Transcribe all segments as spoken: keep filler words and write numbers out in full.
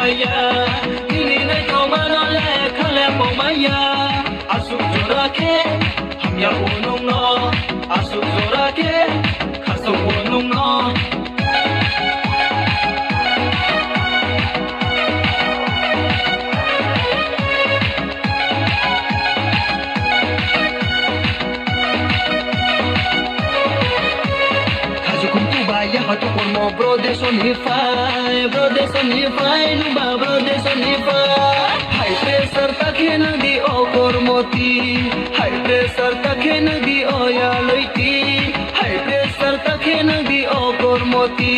Ya, nini naithokmano lekha lepomaya. Aswk jora khe hamya o nwngno, aswk jora khe khasok o nwngno. Khaju kum tu ba ya hatu kormo bro desoni phai, bro desoni phai, nungba bro desoni phai. High pressure ta khe nang di o kormoti, high pressure ta khe nang di o ya loiti, high pressure ta khe nang di o kormoti,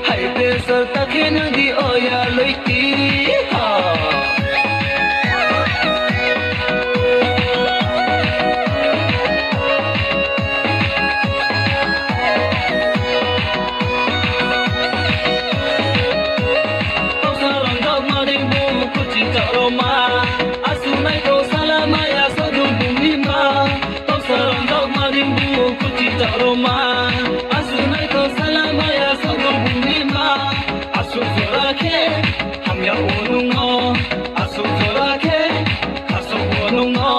high pressure ta khe nang di o ya loiti. Ha. Toksa rongjak maring bu kuchi chak roma, asu naithok sala maya sadu bumni ma. Toksa rongjak maring bu kuchi chak roma, asu naithok sala maya sadu bumni ma. Aswk jora khe hamya o nwngno, aswk jora khe khasok o nwngno.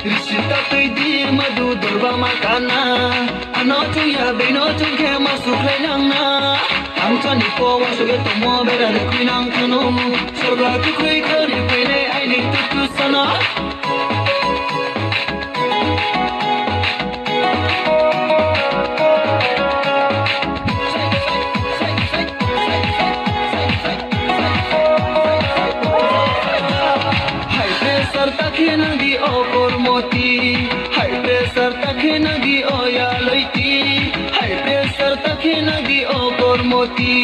Risi ta twi di madu durba ma kana. Ano chwngya bino chwngkhe ma sukhlai nangna. Ang chani po wa suge tomo bera de khui nang thano. Sorga tu khui khari phainai aini tu tu sana. High pressure ta khe nang di o kormoti, high pressure ta khe nang di o ya loiti, high pressure ta khe nang di o kormoti.